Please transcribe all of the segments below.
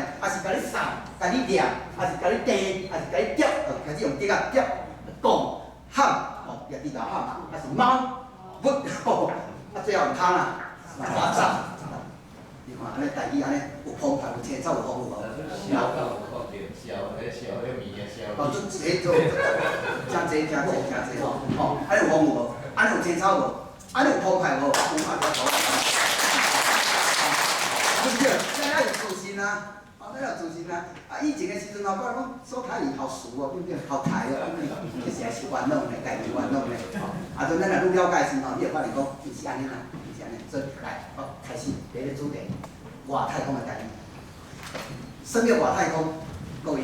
抑是共你送，共你掠，抑是共你掟，抑是共你啄，開始用竹仔啄、講、喊，哦，掠豬頭喊，抑是貓、物，吼，啊最後毋通啦，垃圾。你看按呢台語按呢有澎湃有青草有豐富無？痟有講著，痟，彼痟彼物件痟。哦，這這做誠濟誠濟誠濟吼，吼，按呢有豐富無？按呢有青草無？按呢有澎湃無？有啊，較好。對不對？咱要有自信啊！哦，咱要有自信啊！啊，以前的時陣吼，我講說台語好俗哦，對不對？好台哦，對不對？這是還是冤枉的，家己冤枉的。吼，啊，陣咱若愈了解時吼，你會發現講，毋是按呢啦，毋是按呢。所以來，我開始第一個主題，外太空的台語。啥物外太空？各位，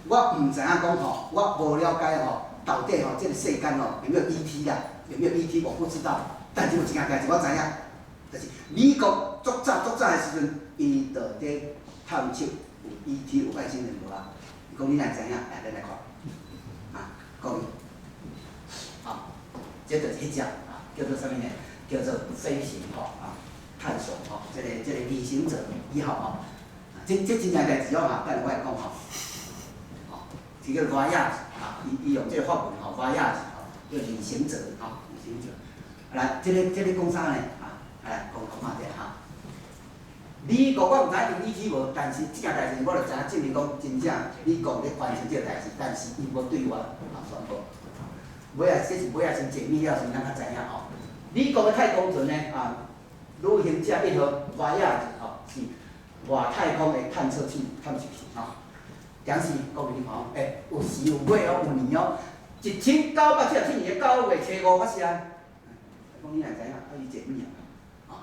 我毋知影講吼，我無了解吼，到底吼這個世間吼有沒有 ET 啦？有沒有 ET 我不知道。但是有一件代誌我知影，就是美國足早足早的時陣，伊就佇探測有 ET 有外星人無啊？伊講你哪會知影？來，咱來看，啊，各位，啊，這就是彼隻啊，叫做啥物呢？叫做飛行吼啊，探索吼，這個旅行者一號吼，這真正代誌哦哈，等下我來講吼，吼，這個 Voyager 啊，伊用這個法文吼，Voyager 吼，叫旅行者吼，旅行者。來，這個講啥呢？啊，來講講下者哈。美國我毋知影 ET 無，但是這件代誌我就知影證明講真正美國咧完成這個代誌，但是伊無對外啊宣布。尾仔這是尾仔先解密了時，咱較知影吼。美國的太空船呢啊，旅行者一號 Voyager 吼是外太空的探測器、探測器吼。當時各位你看哦，欸，有時有月哦，有年哦，1977年9月初5發射。講你哪會知影？啊，伊解密啊，吼，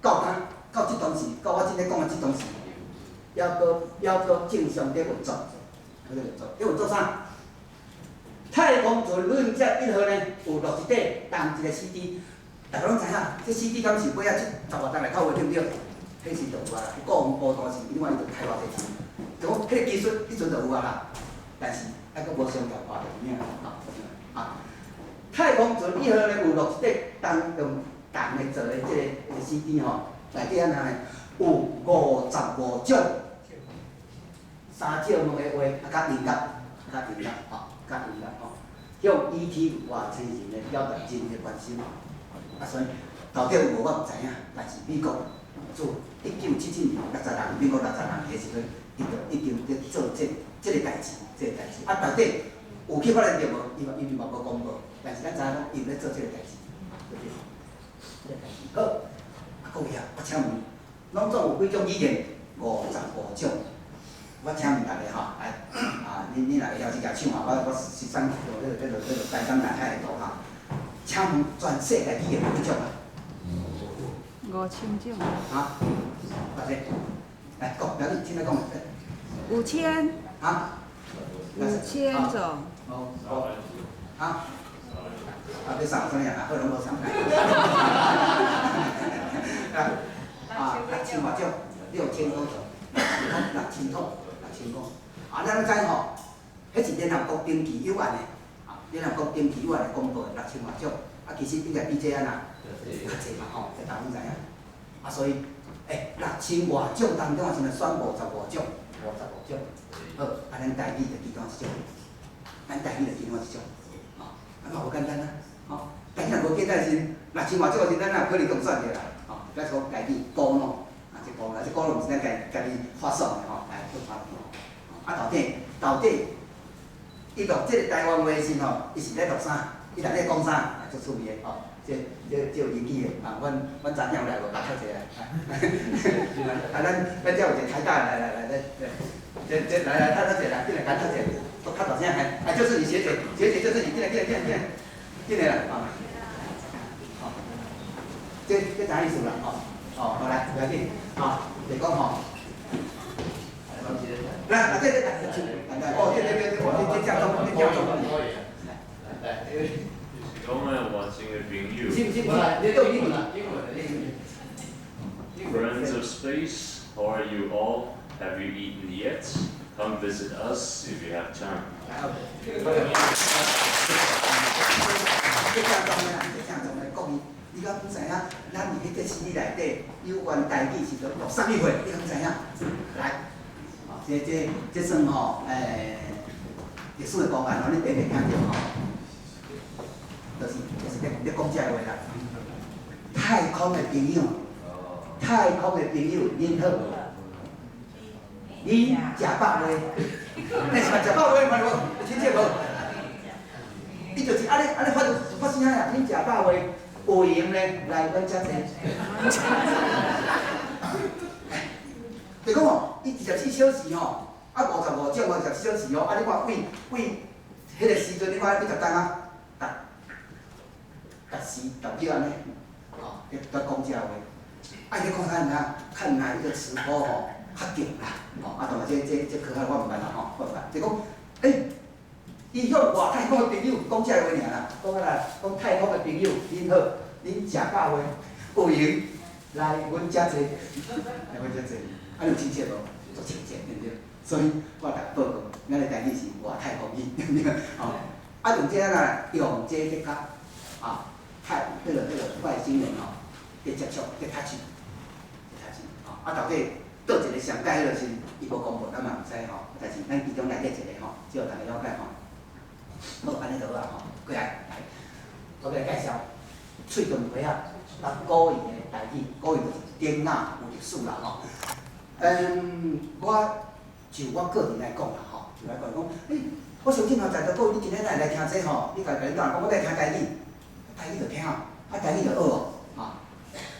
到今到這當時，到我這咧講的這當時，猶閣正常佇運作，猶閣運作，佇運作啥？太空船旅行者一號呢，有錄一塊重一個 CD，大家攏知影，這 CD 敢是買啊這十外重來扣話對毋對？彼時就有啊，國防部當時，你看伊就開偌濟錢，就講彼個技術彼陣就有啊啦，但是猶閣無商業化就有影，吼，啊。太空船一號呢，有錄一塊重用銅的做的這個 CD 吼，內底按怎呢？有55種三照問的話，啊，佮音樂，佮音樂，吼，佮音樂吼，向 ET 外星人的表達真的關心。啊，所以到底有無我毋知影，但是美國自1977年66，美國66年的時陣，伊就已經佇做這個代誌，這個代誌。啊，到底有去發現著無？伊嘛無公布，但是咱知影講，伊有咧做這個代誌，對不對？這個代誌好，啊，各位啊，我請問，攏總有幾種語言？55種。我請問大家吼，來，啊，你若會曉這舉手吼，我是上這個台江南海的圖哈。請問全世界語言有幾種啊？ 5000種。啊？偌濟？來講，不要緊，聽來講。 5000。啊？5000種。哦哦。啊？啊，你送啥物啊？好，攏無送。啊啊，六千外種，6000多種，6000套，6000個。啊，咱攏知吼，彼是聯合國登記有案的，啊，聯合國登記有案的公布的六千外種，啊，其實應該比這按怎較濟嘛吼，這大家攏知影。啊，所以，欸，六千外種當中，是毋是選55種？五十五種。好，啊，咱台語就其中一種，咱台語就其中一種，吼，啊嘛無簡單啊，吼，台語若無簡單時，六千外種時，咱哪有可能共選著啦，吼，咱講台語古腦，啊，這古腦，這古腦毋是咱家家己發想的吼，來去發啊，到底，伊錄這個台灣話的時吼，伊是咧錄啥？伊內底講啥？啊，足趣味的吼，這有根據的啊，阮查囝有來無？較濟啊，啊，咱遮有一個台大來來來來來，這來來，較濟來，進來講較濟，都較大聲嘿，啊，就是你學姐，學姐就是你，進來進來進來進來，進來啦，啊，好，這啥意思啦？吼，哦，好來，不要緊，啊，就講吼。來，啊，對對對，來，哦，對對對對，這正宗，這正宗。是講的外星的朋友。是毋是毋是，你用英文。 Friends of space, how are you all? Have you eaten yet? Come visit us if you have time. 這正宗的啦，這正宗的國語，你敢知影？咱佇彼個 CD 內底有關台語是錄啥物貨？你敢知影？來，這算吼，歷史的公案吼，你第一遍聽著吼，就是咧講這個話啦。太空的朋友，太空的朋友，恁好，恁食飽未？你是嘛食飽未？嘛無親切無？伊就是按呢按呢發發聲啊！恁食飽未？有閒咧來阮遮坐。就講吼，伊24小時吼，啊55種24小時吼，啊你看為為彼個時陣，你看幾十冬啊，逐逐時逐秒按呢，吼，咧咧講這話。啊，你看較哪較哪伊個磁波吼較強啦，吼，啊當然這科學我毋捌啦吼，我毋捌。就講，欸，伊向外太空的朋友講這話爾啦，講啊啦，講太空的朋友，恁好，恁食飽未？有閒來阮遮坐，來阮遮坐。啊，有親切無？足親切，對毋對？所以我逐報告，咱的台語是外太空語，對毋對？吼，啊用這按怎用這咧較啊，太彼個外星人吼，咧接觸，咧touch，咧touch，吼，啊到底佗一個上蓋彼個是伊無公布，咱嘛毋知吼。但是咱其中內底一個吼，只予逐家了解吼。好，按呢就好啊吼。過來，來，我欲來介紹喙唇皮仔佮古語的台語，古語就是典雅有歷史啦吼。我就我個人來講啦吼，就來講講，欸，我相信吼，在座各位你今日來來聽這吼，你家己講，講我愛聽台語，台語就聽，啊台語就學哦，哈。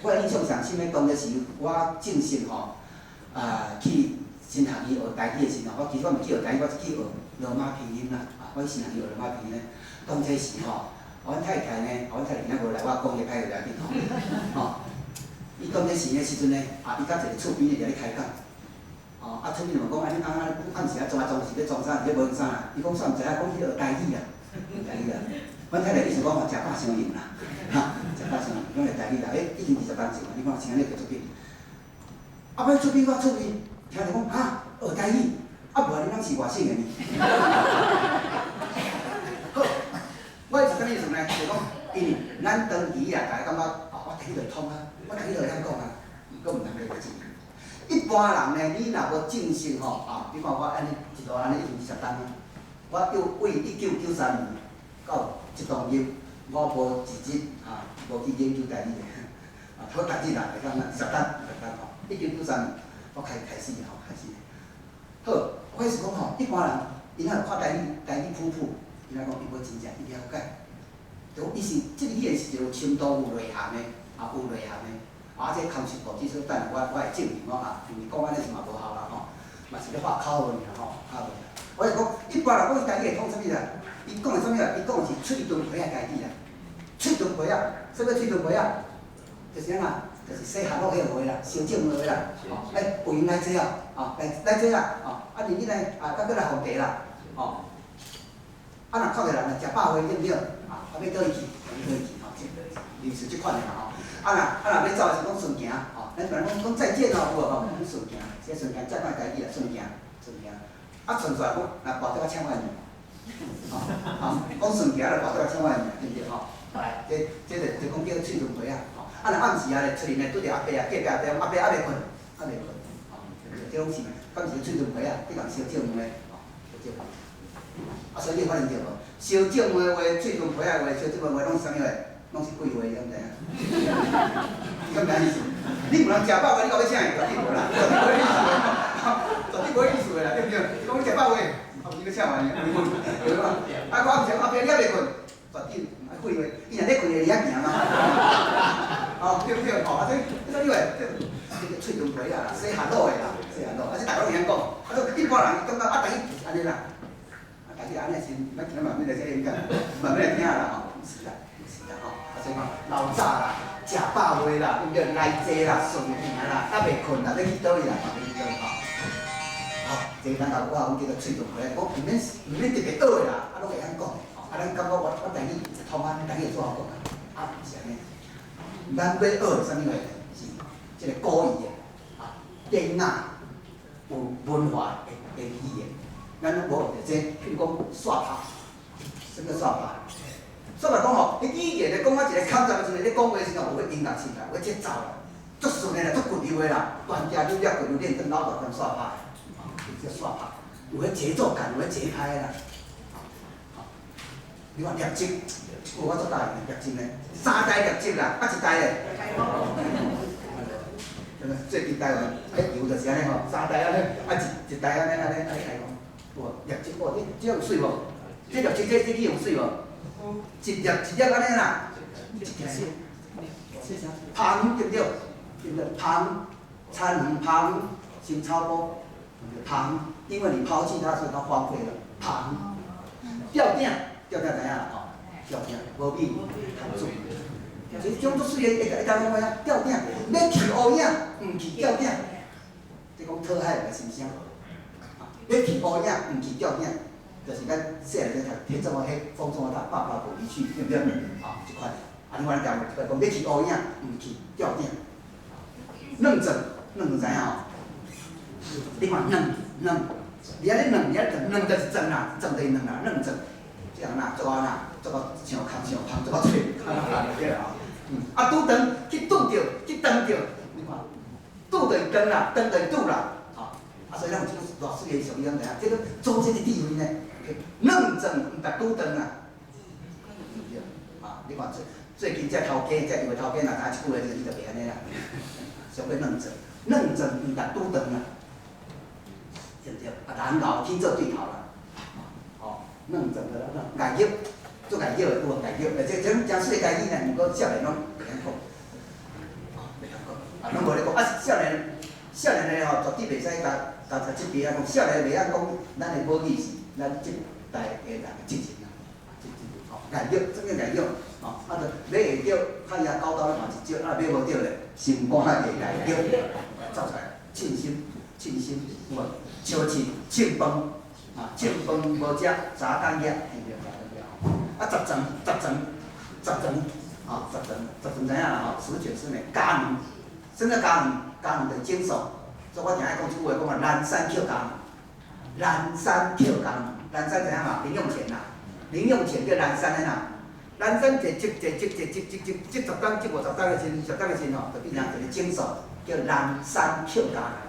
我印象上深的當時我正式吼，啊去神學院學台語的時陣，我其實我毋去學台語，我是去學羅馬拼音啦，啊，我去神學院學羅馬拼音。當這時吼，阮太太呢，阮太太今仔無來，我講伊歹話袂要緊吼，吼。伊當這時的時陣呢，啊，伊佮一個厝邊的佇咧開講，哦，啊，厝邊就問講，啊，恁翁仔暗時啊裝啊裝是咧裝啥？是咧無啥啦？伊講煞毋知影，講去學台語啦，台語啦。阮太太意思講吼，食飽傷閒啦，哈，食飽傷閒，講來台語啦，欸，已經20冬前啊，你看是按呢就出去。啊，欲出去，我厝邊聽著講，哈，學台語，啊，無恁翁是外省的呢？好，我是啥物意思呢？就是講，因為咱長期啊，大家感覺，哦，我台語就通啊，我台語就會曉講啊，毋過毋通這個字。一般人呢，你若無正式吼，啊，你看我按呢一路按呢已經20冬啊，我又為1993年到這當日，我無一日啊，無去研究台語的，啊，好台語啦，會當啦，二十冬，二十冬吼，1993年我開始吼，開始。好，我意思講吼，一般人𪜶若看台語，台語譜譜，𪜶若講伊無真正去了解，就伊是這個語言是一個有深度、有內涵的，啊，有內涵的。啊，這康師傅至少等下我會證明我啊，因為講按呢是嘛無效啦吼，嘛是咧發口號爾吼，口號。我是講，一般人講台語會通啥物啦？伊講的啥物啦？伊講的是喙唇皮仔台語啦，喙唇皮仔，啥物喙唇皮仔？就是按怎？就是洗下落彼個話啦，相證話啦，吼，來有閒來坐哦，吼，來來坐啦，吼，啊，入去來啊，閣閣來奉茶啦，吼，啊，若看著人若食飽未對毋對？啊，啊，欲佗位去？欲佗位去？吼，這類似這款的啦吼。啊若啊若欲走的時講順行，吼，咱一般講講再見哦，有無吼？講順行，這順行這款台語啦，順行，順行。啊，順煞講，若跋倒請我的名，吼，吼，講順行就跋倒請我的名，對毋對吼？來，這就講叫喙唇皮仔，吼。啊，若暗時啊咧出來呢，拄著阿伯啊，隔壁阿伯，阿伯猶未睏，猶未睏，吼，這攏是，敢是喙唇皮仔，去共相借問的，吼，相借問。啊，所以你發現著無？相借問的話，喙唇皮仔話，相借問話，攏是啥物話？攏是廢話，你敢知影？你敢知影意思？你問人食飽未？你到欲請伊，絕對無啦，絕對無彼意思的，絕對無彼意思的啦，對毋對？講你食飽未？啊，毋是欲請完伊，對無？啊，我暗時阿伯你猶未睏，絕對毋愛廢話，伊若咧睏會離遐行嗎？哦，對毋對？吼，啊，這這啥物話？這這個喙唇皮仔啦，洗下腦的啦，洗下腦，啊，這逐个攏會曉講。啊，一般人伊感覺啊，台語就是按呢啦，啊，台語按呢是，咱今仔慢慢來這演講，慢慢來聽啦吼，毋是啦，毋是啦吼。啊，所以講老早啦，食飽未啦，對毋對？來坐啦，順行啦，猶未睏啦，欲去佗位啦，欲去佗位吼。好，這咱頭我講叫做喙唇皮，講毋免特別學的啦，啊，攏會曉講的。啊，咱感覺我台語通啊，台語會做好講啊，啊，毋是按呢。咱欲學的啥物話？是這個古語的，啊，典雅有文化的語言。咱攏無學著這，譬如講煞拍，啥物叫煞拍？煞拍講吼，彼語言咧講啊一個康雜的時陣，咧講話時陣有彼音樂性啦，有彼節奏啦，足順的啦，足骨溜的啦，大條扭了骨溜練轉老大轉煞拍。叫煞拍，有彼節奏感，有彼節拍的啦。你看業績，有我足佮意業績呢，三代業績啦，啊一代咧。最近台灣彼油就是按呢吼，三代按呢，啊一一代按呢按呢按呢開講，有無？業績哦，這這有水無？這業績這這有水無？一粒一粒按呢啦，一條。是啥？芳對不對？對不對？芳，田園芳，生草埔，芳，因為你拋棄它，所以它荒廢了。芳，吊鼎，吊鼎知影啦吼？吊鼎，無米堪煮。這種足媠的，會會當講啥？吊鼎，欲去烏影，毋去吊鼎。這講討海的心聲。欲去烏影，毋去吊鼎，就是咱細漢時讀彼種啊，彼風中啊，爸爸無離去，對不對？啊，這款。啊，你看咱台灣講欲去烏影，毋去吊鼎。軟鑽，軟鑽知影吼？你看軟軟，你按呢軟，你按呢軟就是鑽啦，鑽就是軟啦，軟鑽。這樣啦，做按怎，做到上空上空，做到脆，對啦吼。啊，拄長去拄著，去當著，你看，拄就是長啦，長就是拄啦，吼。啊，所以咱有這個偌媠的俗語，咱知影，這個祖先的智慧呢，軟鑽毋值拄長啦。對啊，你看最最近這頭家，這因為頭家若知影這句話，伊就袂按呢啦。上欲軟鑽，軟鑽毋值拄長啦，對毋對？啊，人𠢕去做對頭啦，吼，軟鑽就軟，礙玉，做礙玉的有無礙玉？這這攏誠媠的台語呢，毋過少年攏袂曉講，吼，袂曉講，啊，攏無咧講。啊，少年少年的吼，絕對袂使共共共這邊啊講，少年袂曉講，咱的母語是咱這代的人的責任啦，責任吼，礙玉，啥物礙玉？吼，啊，就買會著，較遐高刀嘛一少，啊，買無著咧，心肝會礙玉，走出來，凊心，凊心，有無？笑凊，凊飯，啊，凊飯無食，早工業，對毋對？早工業吼。啊，十層，十層，十層，啊，十層，十層知影啦吼？十全十美，嘉園，啥物嘉園？嘉園就是整數。所以我定愛講這句話，講啊，南山抾嘉園，南山抾嘉園，南山知影嘛？零用錢啦，零用錢叫南山的啦。南山一積一積一積積積積十冬，積50冬的時陣，10冬的時陣吼，就變成一個整數，叫南山抾嘉園。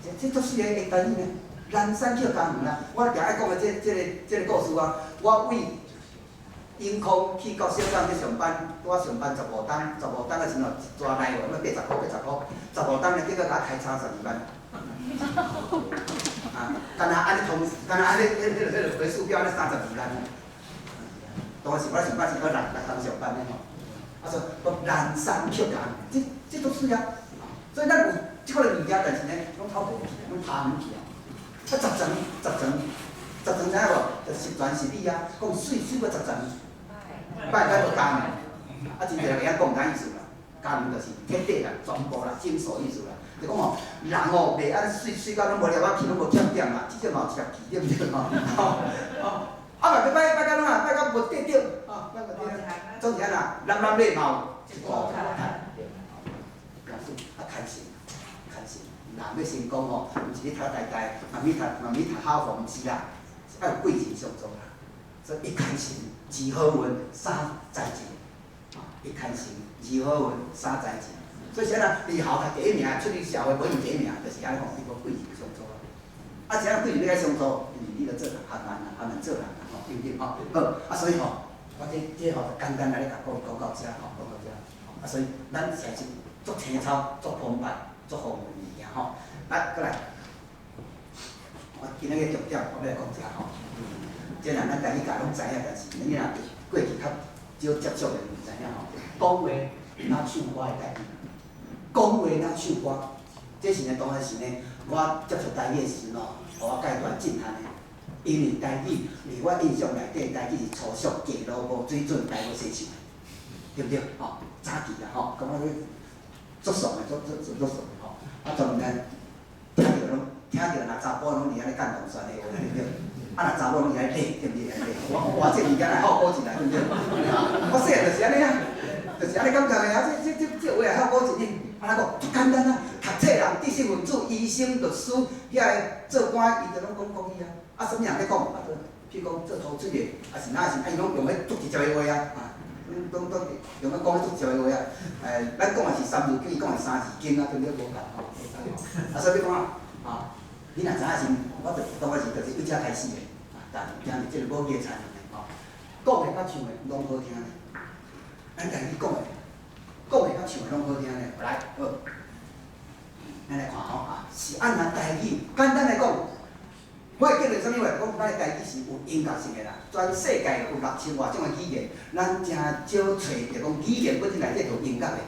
這這足媠的台語呢？南山抾嘉園啦！我定愛講的這這個這個故事啊，我為永康去到小港去上班，拄仔上班十五冬，十五冬的時陣吼，一逝來回，八十箍八十箍，十五冬呢，結果共我開32萬。啊，敢若按呢通，敢若按呢，彼彼個彼個回數表按呢32萬。當時我上班是閣六六冬上班的吼，啊說講南山抾嘉園，這這足媠啊！所以咱有這款的物件，但是呢，攏透無去，攏拋遠去啊！啊，十全十全十全知影無？就十全十美啊！講媠媠過十全，歹歹無加呢。啊，真濟人會曉講啥意思啦？加呢就是徹底啦，全部啦，整數意思啦。就講吼，人吼袂按呢媠媠到攏無粒仔去，攏無欠點啦，至少嘛有一粒去，對毋對吼？吼，啊嘛閣歹歹到怎啊？歹到無得著，吼，歹無得著。總是按怎，男男禮貌一步對。老師啊，牽成，牽成，人欲成功吼，毋是去讀台大，嘛毋讀嘛毋讀哈佛，毋是啦，是愛有貴人相助啦。所以一牽成，二好運，三才智。一牽成，二好運，三才智。所以啥啦？佇校讀第一名，出去社會無一定第一名，就是按呢講，你無貴人相助啊。啊，啥貴人欲相助？因為你著做學問啊，學問做人啊，吼，對毋對？吼，好，啊，所以吼，我這這吼簡單來咧共講講到遮，吼，講到遮。啊，所以咱實在是足青草，足澎湃，足豐富物件吼。來，閣來，我今仔日重點我欲來講遮吼。這若咱台語教攏知影，但是你若過去較少接觸的，毋知影吼。講話若唱歌的台語，講話若唱歌，這是呢，當然是呢，我接觸台語的時陣吼，予我介大震撼的。因為台語，佇我印象內底，台語是粗俗、低落、無水準、台無洗手，對毋對？吼，早期啦吼，感覺足爽的，足足足足爽的吼。啊，當然聽著攏聽著，若查埔攏佇遐咧幹同旋的話，對毋對？啊，若查某攏佇遐咧，對毋對？我哇，這物件來好古一下，對毋對？我細漢就是按呢啊，就是按呢感覺的啊。這這這這話也好古一點，啊，怎講？足簡單啊！讀冊人、知識分子、醫生、律師，遐个做官，伊就攏講國語啊。啊，啥物人咧講？啊，譬如講做土水的，啊是哪是，啊伊攏用彼足直接的話啊，啊，攏攏攏用彼講彼足直接的話啊。咱講的是三字經，伊講的是三字經啊，對毋對？無仝吼，無仝吼。啊，所以欲講啊，啊，你若知影時，我就當我是就是對遮開始的，啊，但聽著這個母語的田園吼，講的佮唱的攏好聽咧。咱家己講的，講的佮唱的攏好聽咧。來，好，咱來看吼啊，是按怎台語？簡單來講，我的結論啥物話？講咱的台語是有音樂性的啦。全世界有6000外種的語言，咱誠少揣著講語言本身內底就有音樂的。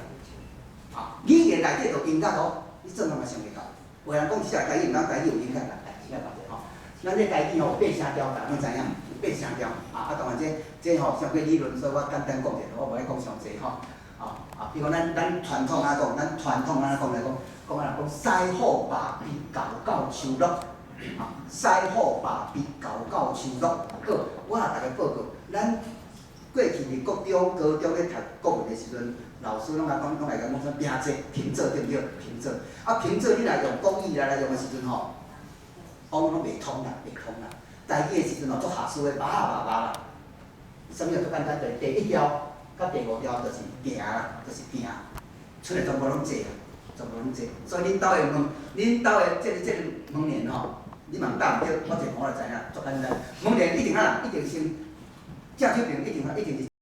啊，語言內底就有音樂哦，你怎麼嘛想袂到？有人講這台語，毋通台語有音樂啦，來，這個吼，咱這台語吼有八聲調，大家攏知影，有八聲調。啊啊，當然這這吼傷過理論，所以我簡單講者，我無愛講傷濟吼。啊啊，比如講咱咱傳統按怎講，咱傳統按怎講來講，講按怎講，師傅爸比厚到樹落，啊，師傅爸比厚到樹落。好，我來逐家報告，咱過去佇國中、高中咧讀國文的時陣，老師攏來講，攏來共講啥平仄、平仄對毋對？平仄。啊，平仄你若用國語來來用的時陣吼，講攏袂通啦，袂通啦。台語的時陣吼，做學術的叭叭叭啦。啥物叫做簡單？就是第一調佮第五調就是平啦，就是平，剩的全部攏仄啦，全部攏仄。所以恁兜的問，恁兜的這個門簾吼，你嘛答毋對，我一看就知影，足簡單。門簾一定按怎，一定先正手邊一定一定是。